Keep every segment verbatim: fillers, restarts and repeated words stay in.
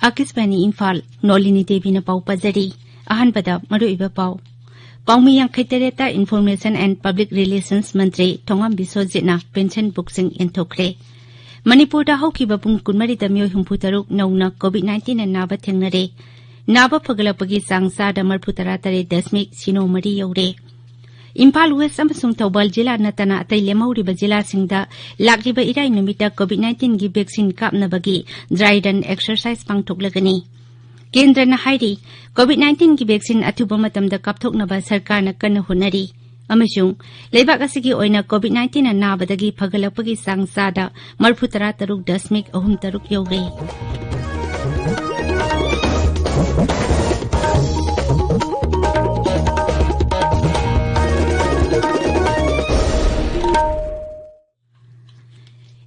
ꯑꯀꯥꯁꯕꯥꯅꯤ ꯏꯝꯐꯥꯜ, ꯅꯣꯂꯤꯅꯤ ꯗꯦꯕꯤꯅ ꯄꯥꯎ ꯄꯥꯖꯔꯤ꯫ ꯑꯍꯥꯟꯕꯗ ꯃꯔꯨꯑꯣꯏꯕ ꯄꯥꯎ꯫ ꯄꯥꯎꯃꯤ ꯌꯥꯡꯈꯩ ꯇꯔꯦꯠꯇ Information and Public Relations Mantri Thongam ꯕꯤꯁ꯭ꯋꯖꯤꯠꯅ pension ꯕꯨꯛꯁꯤꯡ ꯌꯦꯟꯊꯣꯛꯈ꯭ꯔꯦ꯫ ꯃꯅꯤꯄꯨꯔꯗ ꯍꯧꯈꯤꯕ ꯄꯨꯡ ꯀꯨꯟꯃꯔꯤꯗ ꯃꯤꯑꯣꯏ ꯍꯨꯝꯐꯨ ꯇꯔꯨꯛ ꯅꯧꯅ COVID nineteen ꯅ ꯅꯥꯕ ꯊꯦꯡꯅꯔꯦ꯫ ꯅꯥꯕ ꯐꯒꯠꯂꯛꯄꯒꯤ ꯆꯥꯡ ꯆꯥꯗ ꯃꯔꯤꯐꯨ ꯇꯔꯥ ꯇꯔꯦꯠ ꯗꯁꯃꯤꯛ ꯁꯤꯅꯣ ꯃꯔꯤ ꯌꯧꯔꯦ꯫ ꯏꯝꯐꯥꯜ ꯋꯦꯁ ꯑꯃꯁꯨꯡ ꯊꯧꯕꯥꯜ ꯖꯤꯂꯥ ꯅꯠꯇꯅ ꯑꯇꯩ ꯂꯦꯝꯍꯧꯔꯤꯕ ꯖꯤꯂꯥꯁꯤꯡꯗ ꯂꯥꯛꯂꯤꯕ ꯏꯔꯥꯏ ꯅꯨꯃꯤꯠꯇ COVID nineteen ꯒꯤ vaccine ꯀꯥꯞꯅꯕꯒꯤ dry run exercise ꯄꯥꯡꯊꯣꯛꯂꯒꯅꯤ꯫ ꯀꯦꯟꯗ꯭ꯔꯅ ꯍꯥꯏꯔꯤ, COVID nineteen ꯒꯤ vaccine ꯑꯊꯨꯕ ꯃꯇꯝꯗ ꯀꯥꯞꯊꯣꯛꯅꯕ ꯁꯔꯀꯥꯔꯅ ꯀꯟꯅ ꯍꯣꯠꯅꯔꯤ ꯑꯃꯁꯨꯡ ꯂꯩꯕꯥꯛ ꯑꯁꯤꯒꯤ ꯑꯣꯏꯅ COVID nineteen ꯅ ꯅꯥꯕꯗꯒꯤ ꯐꯒꯠꯂꯛꯄꯒꯤ ꯆꯥꯡ ꯆꯥꯗ ꯃꯔꯤꯐꯨ ꯇꯔꯥ ꯇꯔꯨꯛ ꯗꯁꯃꯤꯛ ꯑꯍꯨꯝ ꯇꯔꯨꯛ ꯌꯧꯔꯦ꯫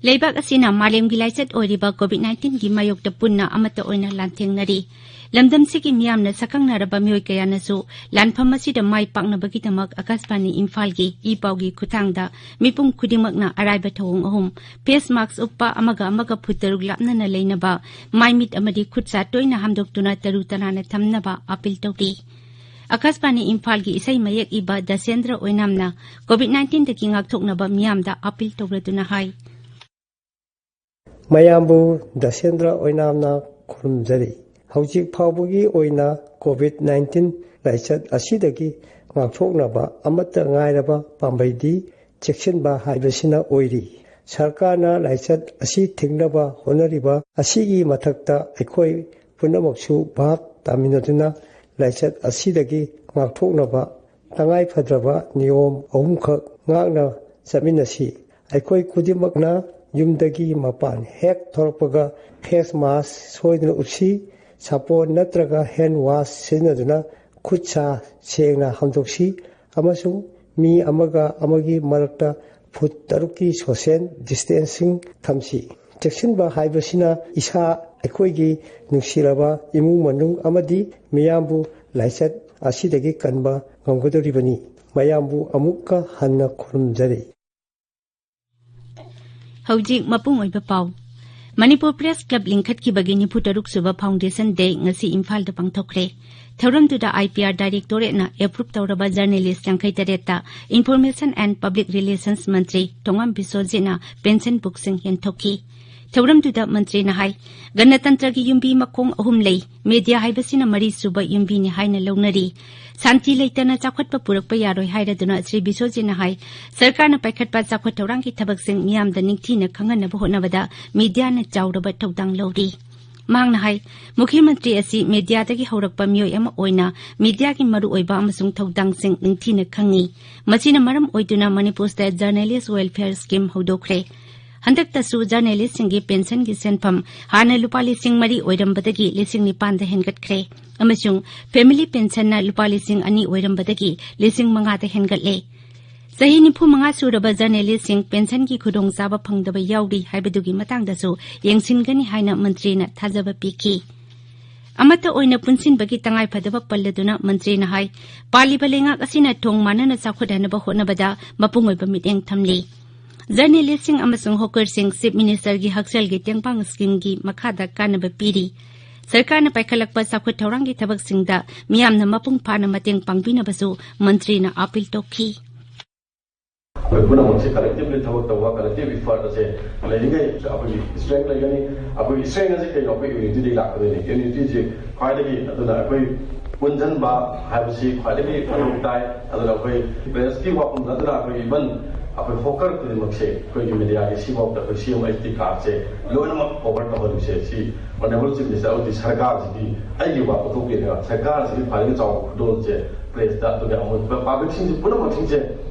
ꯂꯩꯕꯥꯛ ꯑꯁꯤꯅ ꯃꯥꯂꯦꯝꯒꯤ ꯂꯥꯏꯆꯠ ꯑꯣꯏꯔꯤꯕ COVID nineteen ꯒꯤ ꯃꯥꯌꯣꯛꯇ ꯄꯨꯟꯅ ꯑꯃꯠꯇ ꯑꯣꯏꯅ ꯂꯥꯟꯊꯦꯡꯅꯔꯤ꯫ ꯂꯝꯗꯝꯁꯤꯒꯤ ꯃꯤꯌꯥꯝꯅ ꯁꯛꯈꯪꯅꯔꯕ ꯃꯤꯑꯣꯏ ꯀꯌꯥꯅꯁꯨ ꯂꯥꯟꯐꯝ ꯑꯁꯤꯗ ꯃꯥꯏ ꯄꯥꯛꯅꯕꯒꯤꯗꯃꯛ ꯑꯀꯥꯁꯕꯥꯅꯤ ꯏꯝꯐꯥꯜꯒꯤ ꯏ ꯄꯥꯎꯒꯤ ꯈꯨꯠꯊꯥꯡꯗ ꯃꯤꯄꯨꯝ ꯈꯨꯗꯤꯡꯃꯛꯅ ꯑꯔꯥꯏꯕ ꯊꯧꯑꯣꯡ ꯑꯍꯨꯝ, face mask ꯎꯞꯄ, ꯑꯃꯒ ꯑꯃꯒ ꯐꯨꯠ ꯇꯔꯨꯛ ꯂꯥꯞꯅꯅ ꯂꯩꯅꯕ, ꯃꯥꯏꯃꯤꯠ ꯑꯃꯗꯤ ꯈꯨꯠꯁꯥ ꯇꯣꯏꯅ ꯍꯥꯝꯗꯣꯛꯇꯨꯅ ꯇꯔꯨ ꯇꯅꯥꯟꯅ ꯊꯝꯅꯕ ꯑꯥꯄꯤꯜ ꯇꯧꯔꯤ꯫ ꯑꯀꯥꯁꯕꯥꯅꯤ ꯏꯝꯐꯥꯜꯒꯤ ꯏꯁꯩ ꯃꯌꯦꯛ ꯏꯕ ꯗꯁꯦꯟꯗ꯭ꯔ ꯑꯣꯏꯅꯥꯝꯅ COVID nineteen ꯗꯒꯤ ꯉꯥꯛꯊꯣꯛꯅꯕ ꯃꯤꯌꯥꯝꯗ ꯑꯥꯄꯤꯜ ꯇꯧꯔꯗꯨꯅ ꯍꯥꯏ꯫ ꯃꯌꯥꯝꯕꯨ ꯗꯁꯦꯟꯗ꯭ꯔ ꯑꯣꯏꯅꯥꯝꯅ ꯈꯨꯔꯨꯝꯖꯔꯤ꯫ ꯍꯧꯖꯤꯛ ꯐꯥꯎꯕꯒꯤ ꯑꯣꯏꯅ COVID nineteen ꯂꯥꯏꯆꯠ ꯑꯁꯤꯗꯒꯤ ꯉꯥꯛꯊꯣꯛꯅꯕ ꯑꯃꯠꯇ ꯉꯥꯏꯔꯕ ꯄꯥꯝꯕꯩꯗꯤ ꯆꯦꯛꯁꯤꯟꯕ ꯍꯥꯏꯕꯁꯤꯅ ꯑꯣꯏꯔꯤ꯫ ꯁꯔꯀꯥꯔꯅ ꯂꯥꯏꯆꯠ ꯑꯁꯤ ꯊꯤꯡꯅꯕ ꯍꯣꯠꯅꯔꯤꯕ ꯑꯁꯤꯒꯤ ꯃꯊꯛꯇ ꯑꯩꯈꯣꯏ ꯄꯨꯝꯅꯃꯛꯁꯨ ꯚꯥꯞ ꯇꯥꯃꯤꯟꯅꯗꯨꯅ ꯂꯥꯏꯆꯠ ꯑꯁꯤꯗꯒꯤ ꯉꯥꯛꯊꯣꯛꯅꯕ ꯇꯉꯥꯏ ꯐꯗ꯭ꯔꯕ ꯅꯤꯌꯣꯝ ꯑꯍꯨꯝꯈꯛ ꯉꯥꯛꯅ ꯆꯠꯃꯤꯟꯅꯁꯤ꯫ ꯑꯩꯈꯣꯏ ꯈꯨꯗꯤꯡꯃꯛꯅ ꯌꯨꯝꯗꯒꯤ ꯃꯄꯥꯟ ꯍꯦꯛ ꯊꯣꯔꯛꯄꯒ face mask ꯁꯣꯏꯗꯅ ꯎꯞꯁꯤ, ꯁꯥꯄꯣꯟ ꯅꯠꯇ꯭ꯔꯒ hand wash ꯁꯤꯖꯤꯟꯅꯗꯨꯅ ꯈꯨꯠ ꯁꯥ ꯁꯦꯡꯅ ꯍꯥꯝꯗꯣꯛꯁꯤ ꯑꯃꯁꯨꯡ ꯃꯤ ꯑꯃꯒ ꯑꯃꯒꯤ ꯃꯔꯛꯇ ꯐꯨꯠ ꯇꯔꯨꯛꯀꯤ social distancing ꯊꯝꯁꯤ꯫ ꯆꯦꯛꯁꯤꯟꯕ ꯍꯥꯏꯕꯁꯤꯅ ꯏꯁꯥ, ꯑꯩꯈꯣꯏꯒꯤ ꯅꯨꯡꯁꯤꯔꯕ ꯏꯃꯨꯡ ꯃꯅꯨꯡ ꯑꯃꯗꯤ ꯃꯤꯌꯥꯝꯕꯨ ꯂꯥꯏꯆꯠ ꯑꯁꯤꯗꯒꯤ ꯀꯟꯕ ꯉꯝꯒꯗꯧꯔꯤꯕꯅꯤ꯫ ꯃꯌꯥꯝꯕꯨ ꯑꯃꯨꯛꯀ ꯍꯟꯅ ꯈꯨꯔꯨꯝꯖꯔꯤ꯫ ꯍꯧꯖꯤꯛ ꯃꯄꯨꯡ ꯑꯣꯏꯕ ꯄꯥꯎ꯫ ꯃꯅꯤꯄꯨꯔ ꯄ꯭ꯔꯦꯁ ꯀ꯭ꯂꯕ ꯂꯤꯡꯈꯠꯈꯤꯕꯒꯤ ꯅꯤꯐꯨ ꯇꯔꯨꯛ ꯁꯨꯕ ꯐꯥꯎꯟꯗꯦꯁꯟ ꯗꯦ ꯉꯁꯤ ꯏꯝꯐꯥꯜꯗ ꯄꯥꯡꯊꯣꯛꯈ꯭ꯔꯦ꯫ ꯊꯧꯔꯝꯗꯨꯗ IPR ꯗꯥꯏꯔꯦꯛꯇꯣꯔꯦꯠꯅ ꯑꯦꯄ꯭ꯔꯨꯞ ꯇꯧꯔꯕ ꯖꯔꯅꯦꯂꯤꯁ ꯌꯥꯡꯈꯩ ꯇꯔꯦꯠꯇ Information and Public Relations Mantri Thongam ꯕꯤꯁꯣꯖꯤꯠꯅ pension ꯕꯨꯛꯁꯤꯡ ꯌꯦꯟꯊꯣꯛꯈꯤ꯫ ꯊꯧꯔꯝꯗꯨꯗ ꯃꯟꯇ꯭ꯔꯤꯅ ꯍꯥꯏ, ꯒꯅꯇꯟꯇ꯭ꯔꯒꯤ ꯌꯨꯝꯕꯤ ꯃꯈꯣꯡ ꯑꯍꯨꯝ ꯂꯩ꯫ ꯃꯦꯗꯤꯌꯥ ꯍꯥꯏꯕꯁꯤꯅ ꯃꯔꯤꯁꯨꯕ ꯌꯨꯝꯕꯤꯅꯤ ꯍꯥꯏꯅ ꯂꯧꯅꯔꯤ꯫ ꯁꯥꯟꯇꯤ ꯂꯩꯇꯅ ꯆꯥꯎꯈꯠꯄ ꯄꯨꯔꯛꯄ ꯌꯥꯔꯣꯏ ꯍꯥꯏꯔꯗꯨꯅ ꯁ꯭ꯔꯤ ꯕꯤꯁꯣꯖꯤꯠꯅ ꯍꯥꯏ, ꯁꯔꯀꯥꯔꯅ ꯄꯥꯏꯈꯠꯄ ꯆꯥꯎꯈꯠ ꯊꯧꯔꯥꯡꯒꯤ ꯊꯕꯛꯁꯤꯡ ꯃꯤꯌꯥꯝꯗ ꯅꯤꯡꯊꯤꯅ ꯈꯪꯍꯟꯅꯕ ꯍꯣꯠꯅꯕꯗ ꯃꯦꯗꯤꯌꯥꯅ ꯆꯥꯎꯔꯕ ꯊꯧꯗꯥꯡ ꯂꯧꯔꯤ꯫ ꯃꯍꯥꯛꯅ ꯍꯥꯏ, ꯃꯨꯈ꯭ꯌ ꯃꯟꯇ꯭ꯔꯤ ꯑꯁꯤ ꯃꯦꯗꯤꯌꯥꯗꯒꯤ ꯍꯧꯔꯛꯄ ꯃꯤꯑꯣꯏ ꯑꯃ ꯑꯣꯏꯅ ꯃꯦꯗꯤꯌꯥꯒꯤ ꯃꯔꯨꯑꯣꯏꯕ ꯑꯃꯁꯨꯡ ꯊꯧꯗꯥꯡꯁꯤꯡ ꯅꯤꯡꯊꯤꯅ ꯈꯪꯏ꯫ ꯃꯁꯤꯅ ꯃꯔꯝ ꯑꯣꯏꯗꯨꯅ ꯃꯅꯤꯄꯨꯔꯗ ꯖꯔꯅꯦꯂꯤꯁ ꯋꯦꯜꯐꯤꯌꯔ ꯁ꯭ꯀꯤꯝ ꯍꯧꯗꯣꯛꯈ꯭ꯔꯦ꯫ ꯍꯟꯗꯛꯇꯁꯨ ꯖꯔꯅꯦꯂꯤꯁꯁꯤꯡꯒꯤ ꯄꯦꯟꯁꯟꯒꯤ ꯁꯦꯟꯐꯝ ꯍꯥꯟꯅ ꯂꯨꯄꯥ ꯂꯤꯁꯤꯡ ꯃꯔꯤ ꯑꯣꯏꯔꯝꯕꯗꯒꯤ ꯂꯤꯁꯤꯡ ꯅꯤꯄꯥꯟꯗ ꯍꯦꯟꯒꯠꯈ꯭ꯔꯦ ꯑꯃꯁꯨꯡ ꯐꯦꯃꯤꯂꯤ ꯄꯦꯟꯁꯟꯅ ꯂꯨꯄꯥ ꯂꯤꯁꯤꯡ ꯑꯅꯤ ꯑꯣꯏꯔꯝꯕꯗꯒꯤ ꯂꯤꯁꯤꯡ ꯃꯉꯥꯗ ꯍꯦꯟꯒꯠꯂꯦ꯫ ꯆꯍꯤ ꯅꯤꯐꯨ ꯃꯉꯥ ꯁꯨꯔꯕ ꯖꯔꯅꯦꯂꯤꯁꯁꯤꯡ ꯄꯦꯟꯁꯟꯒꯤ ꯈꯨꯗꯣꯡꯆꯥꯕ ꯐꯪꯗꯕ ꯌꯥꯎꯔꯤ ꯍꯥꯏꯕꯗꯨꯒꯤ ꯃꯇꯥꯡꯗꯁꯨ ꯌꯦꯡꯁꯤꯟꯒꯅꯤ ꯍꯥꯏꯅ ꯃꯟꯇ꯭ꯔꯤꯅ ꯊꯥꯖꯕ ꯄꯤꯈꯤ꯫ ꯑꯃꯠꯇ ꯑꯣꯏꯅ ꯄꯨꯟꯁꯤꯟꯕꯒꯤ ꯇꯉꯥꯏꯐꯗꯕ ꯄꯜꯂꯗꯨꯅ ꯃꯟꯇ꯭ꯔꯤꯅ ꯍꯥꯏ, ꯄꯥꯜꯂꯤꯕ ꯂꯩꯉꯥꯛ ꯑꯁꯤꯅ ꯊꯣꯡ ꯃꯥꯟꯅꯅ ꯆꯥꯎꯈꯠꯍꯟꯅꯕ ꯍꯣꯠꯅꯕꯗ ꯃꯄꯨꯡ ꯑꯣꯏꯕ ꯃꯤꯠꯌꯦꯡ ꯊꯝꯂꯤ꯫ ꯖꯔꯅꯦꯂꯤꯁꯁꯤꯡ ꯑꯃꯁꯨꯡ ꯍꯣꯀꯔꯁꯤꯡ ꯆꯤꯐ ꯃꯤꯅꯤꯁꯇꯔꯒꯤ ꯍꯛꯁꯦꯜꯒꯤ ꯇꯦꯡꯕꯥꯡ ꯁ꯭ꯀꯤꯝꯒꯤ ꯃꯈꯥꯗ ꯀꯥꯟꯅꯕ ꯄꯤꯔꯤ꯫ ꯁꯔꯀꯥꯔꯅ ꯄꯥꯏꯈꯠꯂꯛꯄ ꯆꯥꯎꯈꯠ ꯊꯧꯔꯥꯡꯒꯤ ꯊꯕꯛꯁꯤꯡꯗ ꯃꯤꯌꯥꯝꯅ ꯃꯄꯨꯡ ꯐꯥꯅ ꯃꯇꯦꯡ ꯄꯥꯡꯕꯤꯅꯕꯁꯨ ꯃꯟꯇ꯭ꯔꯤꯅ ꯑꯥꯄꯤꯜ ꯇꯧꯈꯤ꯫ ꯑꯩꯈꯣꯏ ꯄꯨꯝꯅꯃꯛꯁꯦ ꯀꯂꯦꯛꯇꯤꯚꯂꯤ ꯊꯕꯛ ꯇꯧꯕ, ꯀꯂꯦꯛꯇꯤꯚ ꯏꯐꯔꯠ ꯑꯁꯦ ꯂꯩꯔꯤꯉꯩ ꯑꯩꯈꯣꯏꯒꯤ ꯏꯁꯇ꯭ꯔꯦꯡ ꯂꯩꯒꯅꯤ꯫ ꯑꯩꯈꯣꯏꯒꯤ ꯏꯁꯇ꯭ꯔꯦꯡ ꯑꯁꯤ ꯀꯩꯅꯣ? ꯑꯩꯈꯣꯏ ꯌꯨꯅꯤꯇꯤꯗꯒꯤ ꯂꯥꯛꯀꯗꯣꯏꯅꯤ꯫ ꯌꯨꯅꯤꯇꯤꯁꯤ ꯈ꯭ꯋꯥꯏꯗꯒꯤ, ꯑꯗꯨꯅ ꯑꯩꯈꯣꯏ ꯄꯨꯟꯁꯤꯟꯕ ꯍꯥꯏꯕꯁꯤ ꯈ꯭ꯋꯥꯏꯗꯒꯤ ꯃꯊꯧ ꯇꯥꯏ꯫ ꯑꯗꯨꯅ ꯑꯩꯈꯣꯏ ꯄ꯭ꯔꯦꯁꯀꯤ ꯋꯥꯐꯝ ꯅꯠꯇꯅ ꯑꯩꯈꯣꯏ ꯏꯚꯟ ꯑꯩꯈꯣꯏ ꯍꯣꯀꯔ ꯈꯨꯗꯤꯡꯃꯛꯁꯦ ꯑꯩꯈꯣꯏꯒꯤ ꯃꯦꯗꯤꯌꯥꯒꯤ ꯁꯤꯐꯥꯎꯗ ꯑꯩꯈꯣꯏ CMHT card ꯁꯦ ꯂꯣꯏꯅꯃꯛ ꯀꯣꯚꯔ ꯇꯧꯍꯜꯂꯤꯁꯦ ꯁꯤ ꯑꯣꯅꯔꯦꯕꯜ ꯆꯤꯐ ꯃꯤꯅꯤꯁꯇꯔ ꯑꯃꯗꯤ ꯁꯔꯀꯥꯔꯁꯤꯒꯤ ꯑꯩꯒꯤ ꯋꯥ ꯄꯨꯊꯣꯛꯄꯤꯔꯒ ꯁꯔꯀꯥꯔꯁꯤꯒꯤ ꯈ꯭ꯋꯥꯏꯗꯒꯤ ꯆꯥꯎꯕ ꯈꯨꯗꯣꯜꯁꯦ ꯄ꯭ꯔꯦꯁꯇ, ꯑꯗꯨꯒ ꯑꯃꯨꯛ ꯄꯕ꯭ꯂꯤꯛꯁꯤꯡꯁꯤ ꯄꯨꯝꯅꯃꯛꯁꯤꯡꯁꯦ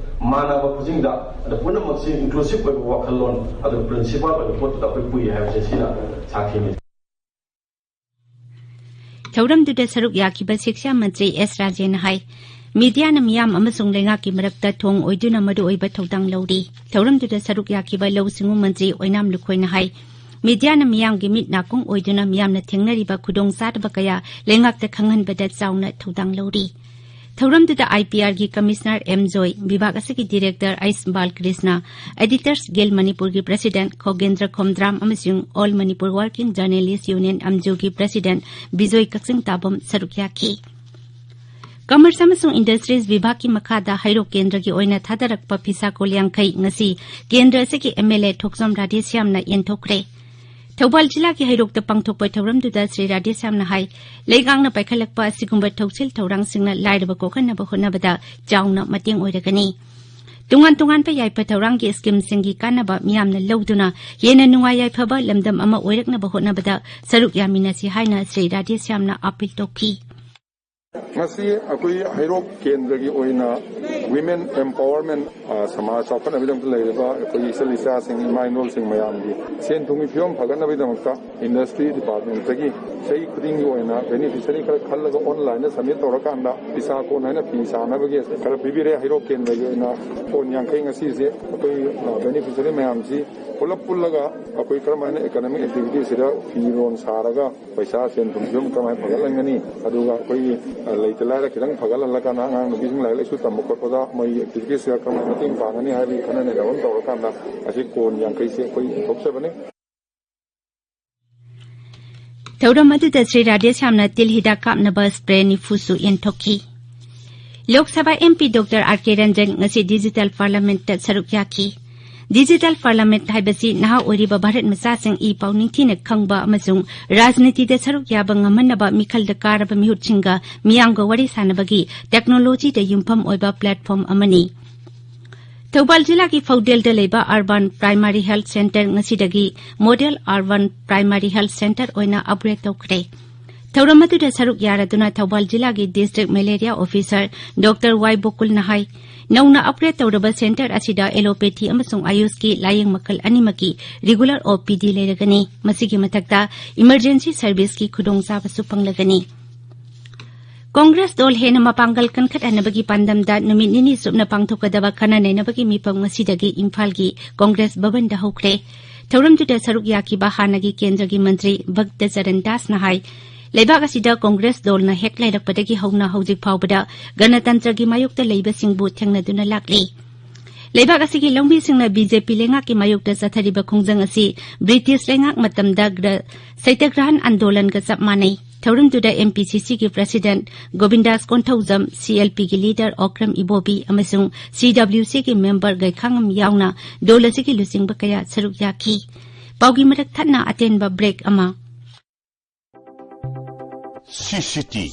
ꯃꯥꯟꯅꯕ ꯈꯨꯖꯤꯡꯗ, ꯑꯗ ꯄꯨꯝꯅꯃꯛꯁꯤ ꯏꯟꯀ꯭ꯂꯨꯁꯤꯚ ꯑꯣꯏꯕ ꯋꯥꯈꯜꯂꯣꯟ, ꯑꯗꯨꯒ ꯄ꯭ꯔꯤꯟꯁꯤꯄꯥꯜ ꯑꯣꯏꯕ ꯄꯣꯠꯇꯨꯗ ꯑꯩꯈꯣꯏ ꯄꯨꯏ ꯍꯥꯏꯕꯁꯦ ꯁꯤꯅ ꯁꯥꯈꯤꯅꯤ꯫ ꯊꯧꯔꯝꯗꯨꯗ ꯁꯔꯨꯛ ꯌꯥꯈꯤꯕ ꯁꯤꯛꯁꯥ ꯃꯟꯇ꯭ꯔꯤ ꯑꯦꯁ ꯔꯥꯖꯦꯅ ꯍꯥꯏ, ꯃꯤꯗꯤꯌꯥꯅ ꯃꯤꯌꯥꯝ ꯑꯃꯁꯨꯡ ꯂꯩꯉꯥꯛꯀꯤ ꯃꯔꯛꯇ ꯊꯣꯡ ꯑꯣꯏꯗꯨꯅ ꯃꯔꯨꯑꯣꯏꯕ ꯊꯧꯗꯥꯡ ꯂꯧꯔꯤ꯫ ꯊꯧꯔꯝꯗꯨꯗ ꯁꯔꯨꯛ ꯌꯥꯈꯤꯕ ꯂꯧꯎ ꯁꯤꯡꯎ ꯃꯟꯇ꯭ꯔꯤ ꯑꯣꯏꯅꯥꯝ ꯂꯨꯈꯣꯏꯅ ꯍꯥꯏ, ꯃꯤꯗꯤꯌꯥꯅ ꯃꯤꯌꯥꯝꯒꯤ ꯃꯤꯠ ꯅꯥꯀꯣꯡ ꯑꯣꯏꯗꯨꯅ ꯃꯤꯌꯥꯝꯅ ꯊꯦꯡꯅꯔꯤꯕ ꯈꯨꯗꯣꯡꯆꯥꯗꯕ ꯀꯌꯥ ꯂꯩꯉꯥꯛꯇ ꯈꯪꯍꯟꯕꯗ ꯆꯥꯎꯅ ꯊꯧꯗꯥꯡ ꯂꯧꯔꯤ꯫ ꯊꯧꯔꯝꯗꯨꯗ I P ꯑꯥꯔꯒꯤ commissioner M Joy, ꯕꯤꯚꯥꯒ ꯑꯁꯤꯒꯤ ꯗꯤꯔꯦꯛꯇꯔ ꯑꯩꯁ ꯕꯥꯜꯀ꯭ꯔꯤꯁꯅ, Editors Guild ꯃꯅꯤꯄꯨꯔꯒꯤ ꯄ꯭ꯔꯁꯤꯗꯦꯟꯠ ꯈꯣꯒꯦꯟꯗ꯭ꯔ ꯈꯣꯝꯗ꯭ꯔꯥꯝ ꯑꯃꯁꯨꯡ All Manipur Working Journalist Union, ꯑꯝꯖꯨꯒꯤ ꯄ꯭ꯔꯁꯤꯗꯦꯟꯠ ꯕꯤꯖꯣꯏ ꯀꯛꯆꯤꯡ ꯇꯥꯕꯝ ꯁꯔꯨꯛ ꯌꯥꯈꯤ꯫ ꯀꯃꯔꯁ ꯑꯃꯁꯨꯡ ꯏꯟꯗꯁꯇ꯭ꯔꯤꯁ ꯕꯤꯚꯥꯒꯀꯤ ꯃꯈꯥꯗ ꯍꯩꯔꯣꯛ ꯀꯦꯟꯗ꯭ꯔꯒꯤ ꯑꯣꯏꯅ ꯊꯥꯗꯔꯛꯄ ꯐꯤꯁꯥ ꯀꯣꯜ ꯌꯥꯡꯈꯩ ꯉꯁꯤ ꯀꯦꯟꯗ꯭ꯔ ꯑꯁꯤꯒꯤ ꯑꯦꯝ ꯑꯦꯜ ꯑꯦ ꯊꯣꯛꯆꯣꯝ ꯔꯥꯙꯦꯁ꯭ꯌꯥꯝꯅ ꯌꯦꯟꯊꯣꯛꯈ꯭ꯔꯦ꯫ ꯊꯧꯕꯥꯜ ꯖꯤꯂꯥꯒꯤ ꯍꯩꯔꯣꯛꯇ ꯄꯥꯡꯊꯣꯛꯄ ꯊꯧꯔꯝꯗꯨꯗ ꯁ꯭ꯔꯤ ꯔꯥꯙꯦꯁ꯭ꯌꯥꯝꯅ ꯍꯥꯏ, ꯂꯩꯉꯥꯛꯅ ꯄꯥꯏꯈꯠꯂꯛꯄ ꯑꯁꯤꯒꯨꯝꯕ ꯊꯧꯁꯤꯜ ꯊꯧꯔꯥꯡꯁꯤꯡꯅ ꯂꯥꯏꯔꯕ ꯀꯣꯛꯍꯟꯅꯕ ꯍꯣꯠꯅꯕꯗ ꯆꯥꯎꯅ ꯃꯇꯦꯡ ꯑꯣꯏꯔꯒꯅꯤ꯫ ꯇꯣꯉꯥꯟ ꯇꯣꯉꯥꯟꯕ ꯌꯥꯏꯐ ꯊꯧꯔꯥꯡꯒꯤ ꯁ꯭ꯀꯤꯝꯁꯤꯡꯒꯤ ꯀꯥꯟꯅꯕ ꯃꯤꯌꯥꯝꯅ ꯂꯧꯗꯨꯅ ꯍꯦꯟꯅ ꯅꯨꯡꯉꯥꯏ ꯌꯥꯏꯐꯕ ꯂꯝꯗꯝ ꯑꯃ ꯑꯣꯏꯔꯛꯅꯕ ꯍꯣꯠꯅꯕꯗ ꯁꯔꯨꯛ ꯌꯥꯃꯤꯟꯅꯁꯤ ꯍꯥꯏꯅ ꯁ꯭ꯔꯤ ꯔꯥꯙꯦꯁ꯭ꯌꯥꯝꯅ ꯑꯥꯄꯤꯜ ꯇꯧꯈꯤ꯫ ꯉꯁꯤ ꯑꯩꯈꯣꯏ ꯍꯩꯔꯣꯛ ꯀꯦꯟꯗ꯭ꯔꯒꯤ ꯑꯣꯏꯅ Women Empowerment, ꯑ, ꯁꯃꯥꯖ ꯆꯥꯎꯈꯠꯅꯕꯒꯤꯗꯃꯛꯇ ꯂꯩꯔꯤꯕ ꯑꯩꯈꯣꯏ ꯏꯆꯜ ꯏꯆꯥꯁꯤꯡ, ꯏꯃꯥ ꯏꯅꯣꯜꯁꯤꯡ ꯃꯌꯥꯝꯒꯤ ꯁꯦꯟ ꯊꯨꯝꯒꯤ ꯐꯤꯕꯝ ꯐꯒꯠꯅꯕꯒꯤꯗꯃꯛꯇ Industry Department ꯇꯒꯤ ꯆꯍꯤ ꯈꯨꯗꯤꯡꯒꯤ ꯑꯣꯏꯅ beneficiary ꯈꯔ ꯈꯜꯂꯒ online ꯗ submit ꯇꯧꯔꯀꯥꯟꯗ ꯄꯩꯁꯥ ꯀꯣꯟ ꯍꯥꯏꯅ ꯐꯤ ꯁꯥꯅꯕꯒꯤ ꯈꯔ ꯄꯤꯕꯤꯔꯦ꯫ ꯍꯩꯔꯣꯛ ꯀꯦꯟꯗ꯭ꯔꯒꯤ ꯑꯣꯏꯅ ꯀꯣꯟ ꯌꯥꯡꯈꯩ ꯉꯁꯤꯁꯦ ꯑꯩꯈꯣꯏ, ꯑ, beneficiary ꯃꯌꯥꯝꯁꯤ ꯄꯨꯂꯞ ꯄꯨꯜꯂꯒ ꯑꯩꯈꯣꯏ ꯀꯔꯝ ꯍꯥꯏꯅ economic activity ꯁꯤꯗ ꯐꯤꯔꯣꯟ ꯁꯥꯔꯒ ꯄꯩꯁꯥ ꯁꯦꯟ ꯊꯨꯝ ꯐꯤꯕꯝ ꯀꯃꯥꯏꯅ ꯐꯒꯠꯍꯟꯒꯅꯤ, ꯑꯗꯨꯒ ꯑꯩꯈꯣꯏꯒꯤ, ꯑ, ꯂꯩꯇ ꯂꯥꯏꯔ ꯈꯤꯇꯪ ꯐꯒꯠꯍꯜꯂꯀꯥꯟꯗ ꯑꯉꯥꯡ ꯅꯨꯄꯤꯁꯤꯡ ꯂꯥꯏꯔꯤꯛ ꯂꯥꯏꯁꯨ ꯇꯝꯕ ꯈꯣꯠꯄꯗ ꯃꯣꯏꯒꯤ activities ꯁꯤꯗ ꯀꯔꯝꯍꯥꯏꯅ ꯃꯇꯦꯡ ꯄꯥꯡꯒꯅꯤ ꯍꯥꯏꯕꯒꯤ ꯈꯟꯅ ꯅꯩꯅꯕ ꯑꯃ ꯇꯧꯔꯀꯥꯟꯗ ꯑꯁꯤ ꯀꯣꯟ ꯌꯥꯡꯈꯩꯁꯦ ꯑꯩꯈꯣꯏ ꯄꯨꯊꯣꯛꯆꯕꯅꯤ꯫ ꯊꯧꯔꯝ ꯑꯗꯨꯗ ꯁ꯭ꯔꯤ ꯔꯥꯙꯦꯁ꯭ꯌꯥꯝꯅ ꯇꯤꯜ ꯍꯤꯗꯥꯛ ꯀꯥꯞꯅꯕ spray ꯅꯤꯐꯨꯁꯨ ꯌꯦꯟꯊꯣꯛꯈꯤ꯫ Lok Sabha M P Doctor R K Ranjan ꯉꯁꯤ Digital Parliament ꯇ ꯁꯔꯨꯛ ꯌꯥꯈꯤ꯫ Digital Parliament ꯍꯥꯏꯕꯁꯤ ꯅꯍꯥ ꯑꯣꯏꯔꯤꯕ ꯚꯥꯔꯠ ꯃꯆꯥꯁꯤꯡ ꯏ ꯄꯥꯎ ꯅꯤꯡꯊꯤꯅ ꯈꯪꯕ ꯑꯃꯁꯨꯡ ꯔꯥꯖꯅꯤꯇꯤꯗ ꯁꯔꯨꯛ ꯌꯥꯕ ꯉꯝꯍꯟꯅꯕ ꯃꯤꯈꯜꯗ ꯀꯥꯔꯕ ꯃꯤꯍꯨꯠꯁꯤꯡꯒ ꯃꯤꯌꯥꯝꯒ ꯋꯥꯔꯤ ꯁꯥꯅꯕꯒꯤ technology ꯗ ꯌꯨꯝꯐꯝ ꯑꯣꯏꯕ platform ꯑꯃꯅꯤ꯫ ꯊꯧꯕꯥꯜ ꯖꯤꯂꯥꯒꯤ ꯐꯧꯗꯦꯜꯗ ꯂꯩꯕ Urban Primary Health Centre ꯉꯁꯤꯗꯒꯤ Model Urban Primary Health Centre ꯑꯣꯏꯅ upgrade ꯇꯧꯈ꯭ꯔꯦ꯫ ꯊꯧꯔꯝ ꯑꯗꯨꯗ ꯁꯔꯨꯛ ꯌꯥꯔꯗꯨꯅ ꯊꯧꯕꯥꯜ ꯖꯤꯂꯥꯒꯤ District Malaria Officer Doctor Y ꯕꯣꯀꯨꯜꯅ ꯍꯥꯏ, ꯅꯧꯅ upgrade ꯇꯧꯔꯕ centre ꯑꯁꯤꯗ allopathy ꯑꯃꯁꯨꯡ ꯑꯌꯨꯁꯀꯤ ꯂꯥꯌꯦꯡ ꯃꯈꯜ ꯑꯅꯤꯃꯛꯀꯤ regular O P D ꯂꯩꯔꯒꯅꯤ꯫ ꯃꯁꯤꯒꯤ ꯃꯊꯛꯇ emergency service ꯀꯤ ꯈꯨꯗꯣꯡꯆꯥꯕꯁꯨ ꯐꯪꯂꯒꯅꯤ꯫ ꯀꯣꯡꯒ꯭ꯔꯦꯁ ꯗꯣꯜ ꯍꯦꯟꯅ ꯃꯄꯥꯡꯒꯜ ꯀꯟꯈꯠꯍꯟꯅꯕꯒꯤ ꯄꯥꯟꯗꯝꯗ ꯅꯨꯃꯤꯠ ꯅꯤꯅꯤ ꯆꯨꯞꯅ ꯄꯥꯡꯊꯣꯛꯀꯗꯕ ꯈꯟꯅ ꯅꯩꯅꯕꯒꯤ ꯃꯤꯐꯝ ꯉꯁꯤꯗꯒꯤ ꯏꯝꯐꯥꯜꯒꯤ ꯀꯣꯡꯒ꯭ꯔꯦꯁ ꯚꯕꯟꯗ ꯍꯧꯈ꯭ꯔꯦ꯫ ꯊꯧꯔꯝꯗꯨꯗ ꯁꯔꯨꯛ ꯌꯥꯈꯤꯕ ꯍꯥꯟꯅꯒꯤ ꯀꯦꯟꯗ꯭ꯔꯒꯤ ꯃꯟꯇ꯭ꯔꯤ ꯚꯛꯇ ꯆꯔꯟ ꯗꯥꯁꯅ ꯍꯥꯏ, ꯂꯩꯕꯥꯛ ꯑꯁꯤꯗ ꯀꯣꯡꯒ꯭ꯔꯦꯁ ꯗꯣꯜꯅ ꯍꯦꯛ ꯂꯩꯔꯛꯄꯗꯒꯤ ꯍꯧꯅ ꯍꯧꯖꯤꯛ ꯐꯥꯎꯕꯗ ꯒꯅꯇꯟꯇ꯭ꯔꯒꯤ ꯃꯥꯌꯣꯛꯇ ꯂꯩꯕꯁꯤꯡꯕꯨ ꯊꯦꯡꯅꯗꯨꯅ ꯂꯥꯛꯂꯤ꯫ ꯂꯩꯕꯥꯛ ꯑꯁꯤꯒꯤ ꯂꯧꯃꯤꯁꯤꯡꯅ ꯕꯤ ꯖꯦ ꯄꯤ ꯂꯩꯉꯥꯛꯀꯤ ꯃꯥꯌꯣꯛꯇ ꯆꯠꯊꯔꯤꯕ ꯈꯣꯡꯖꯪ ꯑꯁꯤ ꯕ꯭ꯔꯤꯇꯤꯁ ꯂꯩꯉꯥꯛ ꯃꯇꯝꯗ ꯒ꯭ꯔ-, ꯁꯩꯇꯒ꯭ꯔꯍꯟ ꯑꯟꯗꯣꯂꯟꯒ ꯆꯞ ꯃꯥꯟꯅꯩ꯫ ꯊꯧꯔꯝꯗꯨꯗ ꯑꯦꯝ ꯄꯤ ꯁꯤ ꯁꯤꯒꯤ ꯄ꯭ꯔꯁꯤꯗꯦꯟꯠ ꯒꯣꯕꯤꯟꯗꯥꯁ ꯀꯣꯟꯊꯧꯖꯝ, ꯁꯤ ꯑꯦꯜ ꯄꯤꯒꯤ ꯂꯤꯗꯔ ꯑꯣꯀ꯭ꯔꯝ ꯏꯕꯣꯕꯤ ꯑꯃꯁꯨꯡ ꯁꯤ ꯗꯕ꯭ꯂꯤꯎ ꯁꯤꯒꯤ ꯃꯦꯝꯕꯔ ꯒꯩꯈꯥꯉꯝ ꯌꯥꯎꯅ ꯗꯣꯜ ꯑꯁꯤꯒꯤ ꯂꯨꯆꯤꯡꯕ ꯀꯌꯥ ꯁꯔꯨꯛ ꯌꯥꯈꯤ꯫ ꯄꯥꯎꯒꯤ ꯃꯔꯛ ꯊꯠꯅ ꯑꯇꯦꯟꯕ ꯕ꯭ꯔꯦꯛ ꯑꯃ꯫ ꯁꯤ ꯁꯤ ꯇꯤ꯫